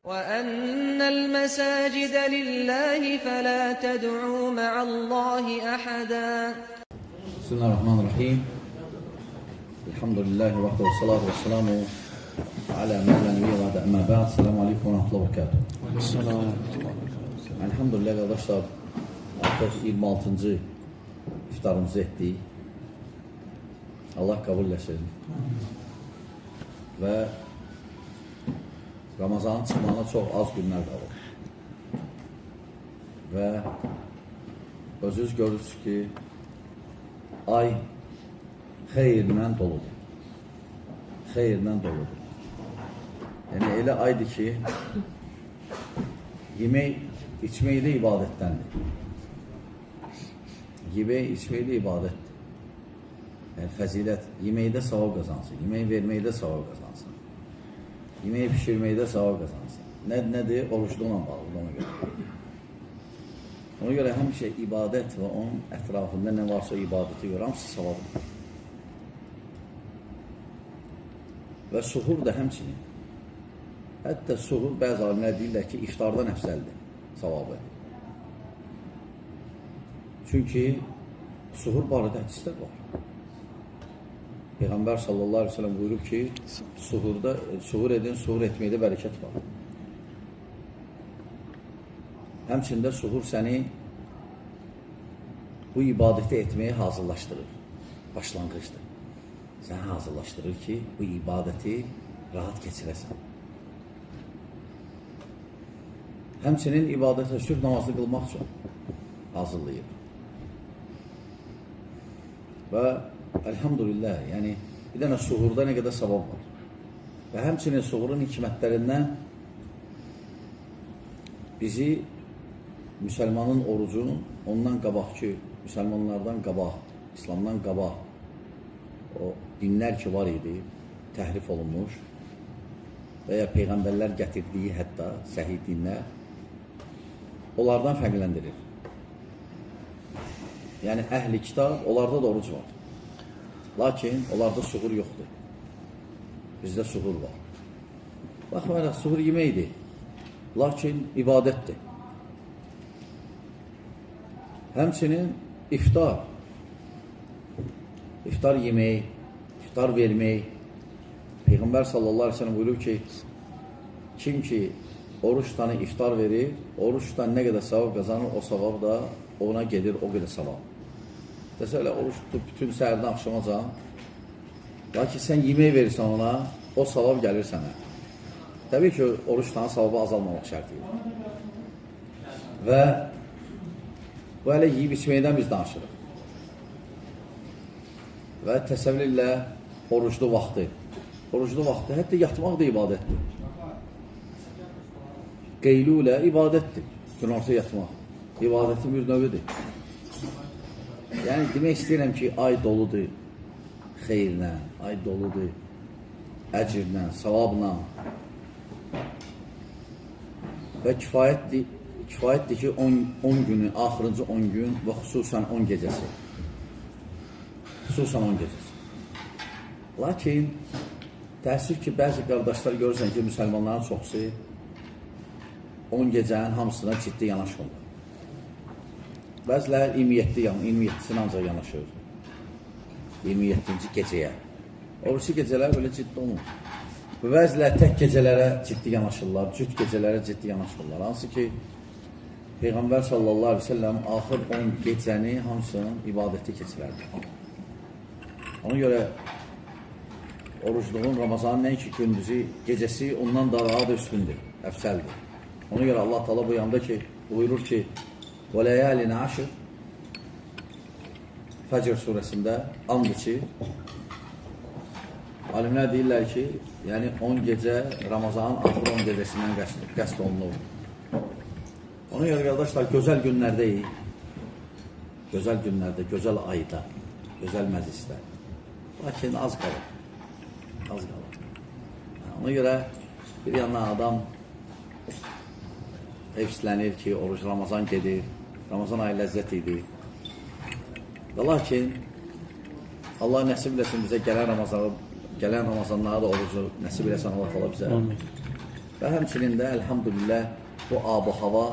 وأن المساجد لله فلا تدعوا مع الله أحدا. بسم الله الرحمن الرحيم. الحمد لله وحده والصلاة والسلام على ما لا نبي بعد أما بعد. السلام عليكم ورحمة الله وبركاته. Elhamdülillah qardaşlar, artıq 26-cı iftarımızı etdik. Allah qəbul eləsin. Və Ramazanın çıxmağına çox az günlər qalır. Və özünüz görürsünüz ki, ay xeyirlə doludur. Xeyirlə doludur. Yəni elə aydır ki, yemək, içmək də ibadətdəndir. Yemək, içmək də ibadətdir. Yəni fəzilət, yeməkdə savab qazansın, yemək verməkdə savab qazansın, yemək pişirməkdə savab qazansın. Nədir? Orucluqla bağlıdır ona görə. Ona görə həmişə ibadət və onun ətrafında nə varsa ibadəti görə hamısı savabdır. Və suhur da həmçinin. Hətta suhur bəzi alimlər deyirlər ki, iftardan əfzəldir savabı. Çünki suhur barədə hədislər var. Peyğəmbər sallallahu aleyhi ve sellem buyurub ki, suhur edin, suhur etməkdə bərəkət var. Həmçində suhur səni bu ibadəti etməyə hazırlaşdırır. Başlanğıcdır. Səni hazırlaşdırır ki, bu ibadəti rahat keçirəsən. Həmçinin ibadətə sübh namazını qılmaq üçün hazırlayır. Və elhamdülillah, yəni bir dənə suhurda nə qədər savab var. Və həmçinin suhurun hikmətlərindən bizi müsəlmanın orucunun ondan qabaq ki, müsəlmanlardan qabaq, İslamdan qabaq o dinlər ki var idi, təhrif olunmuş və ya peyğəmbərlər gətirdiyi hətta səhih dinlər onlardan fərqləndirir. Yəni əhli kitab, onlarda da oruc var. Lakin onlarda suhur yoxdur. Bizdə suhur var. Baxmayaraq, suhur yeməkdir. Lakin ibadətdir. Həmçinin iftar. İftar yemək, iftar vermək. Peyğəmbər sallallahu aleyhi ve sellem buyurur ki, kim ki oruçdan iftar verir, oruçdan nə qədər savab qazanır, o savab da ona gedir, o qədər savab. Təsəvvür elə, oruç tutub bütün səhərdən axşamacan. Lakin sən yemək verirsən ona, o savab gəlir sənə. Təbii ki, oruçdan savabı azalmamaq şərti ilə. Və bu hələ yeyib içməkdən biz danışırıq. Və təsəvvür ilə oruclu vaxtı. Oruclu vaxtı, hətta yatmaq da ibadətdir. Qeylulə ibadətdir. Günorta yatmaq. İbadətin bir növüdür. Yəni, demək istəyirəm ki, ay doludur xeyirlə, ay doludur əcrlə, savabla. Və kifayətdir ki, 10 günü, axırıncı 10 gün və xüsusən 10 gecəsi. Xüsusən 10 gecəsi. Lakin, təəssüf ki, bəzi qardaşlar görürsən ki, müsəlmanların çoxusu 10 gecənin hamısına ciddi yanaşmırlar. Bəzilər 27-sini ancaq yanaşır. 27-ci gecəyə. O birisi gecələr belə ciddi olmur. Və bəzilər tək gecələrə ciddi yanaşırlar, cüt gecələrə ciddi yanaşırlar. Hansı ki, Peyğəmbər sallallahu aleyhi ve sellem axır 10 gecəni hamısının ibadəti keçirərdi. Ona görə orucluğun Ramazanın nəinki gündüzü, gecəsi ondan da daha da üstündür, əfsəldir. Ona görə Allah Teala bu yanda ki, buyurur ki, وَلَيَالٍ عَشْرٍ Fəcr surəsində and içir. Alimlər deyirlər ki, yəni 10 gecə Ramazanın axır 10 gecəsindən qəsd olunur. Ona görə qardaşlar, gözəl günlərdəyik. Gözəl günlərdə, gözəl ayda, gözəl məclisdə. Lakin az qalır. Az qalır. Ona görə bir yandan adam hevslənir ki, oruc Ramazan gedir. Ramazan ayı ləzzət idi. Və lakin Allah nəsib eləsin bizə gələn Ramazanlara da orucu nəsib eləsin Allah Allah bizə. Amin. Və həmçinin də əlhamdülillah bu ab-hava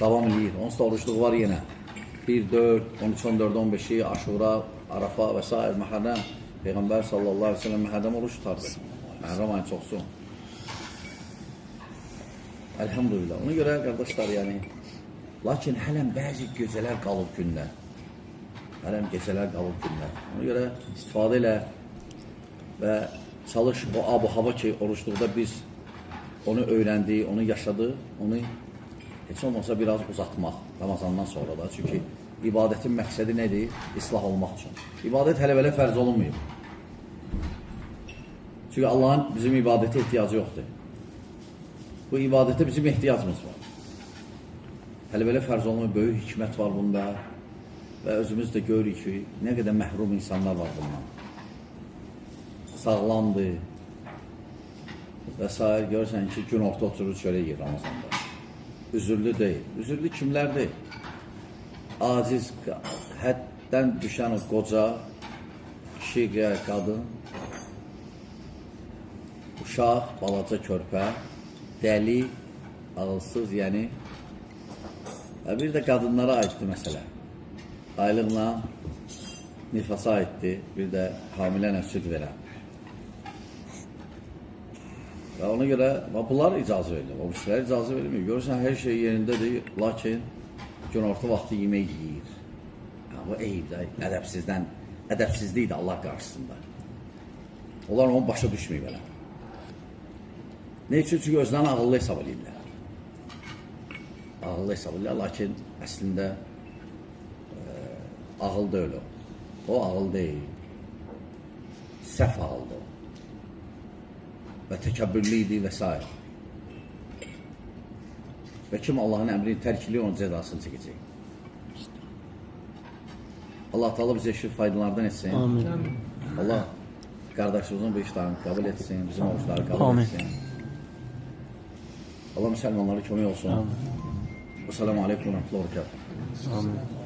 davam edir. Onsuz da orucluq var yenə. 1, 4, 13, 14, 15-i, Aşura, Arafa və s. Məhərrəm. Peyğəmbər sallallahu aleyhi ve sellem Məhərrəm oruç tutardı. Məhərrəm ayı çoxsun. Elhamdülillah. Ona görə qardaşlar, yəni, lakin hələm bəzi gecələr qalıb gündə. Hələm gecələr qalıb gündə. Ona görə istifadə elə və çalış o ab-hava ki, orucluqda biz onu öyrəndik, onu yaşadıq, onu heç olmasa biraz uzatmaq Ramazandan sonra da. Çünki ibadətin məqsədi nədir? İslah olmaq üçün. İbadət hələ belə fərz olunmayıb. Çünki Allahın bizim ibadətə ehtiyacı yoxdur. Bu ibadətə bizim ehtiyacımız var. Hələ belə fərz olunmayıb, böyük hikmət var bunda və özümüz də görürük ki, nə qədər məhrum insanlar var bundan. Sağlamdır və s. Görürsən ki, gün orta oturur, çörək yiyir Ramazanda. Üzürlü deyil. Üzürlü kimlərdir? Aciz, həddən düşən o qoca, kişi, qadın, uşaq, balaca körpə, dəli, ağılsız, yəni. Bir də qadınlara aiddir məsələ. Aylıqla nifasa aiddir, bir də hamilə ilə süd verən. Və ona görə bunlar icazə verilir, o birisilər icazə verilmir. Görürsən, hər şey yerindədir, lakin günorta vaxtı yemək yiyir. Bu eyibdir, ədəbsizdən, ədəbsizlikdir Allah qarşısında. Onlar onu başa düşməyib elə. Nə üçün? Çünki özlərini ağıllı hesab edirlər. Ağıllı hesab edirlər, lakin əslində ağıl deyil o. O ağıl deyil, səhv ağıldır o. Və təkəbbürlü idi və s. Və kim Allahın əmrini tərk edir, onun cəzasını çəkəcək. Allah Teala bizi eşit faydalardan etsin. Amin. Allah qardaşımızın bu iftarını qəbul etsin, bizim oruçları qəbul etsin. Allah müsəlmanlara kömək olsun. Amin. Vəssalamu aleykum və rəhmətullahi və bərəkatuhu. Amin.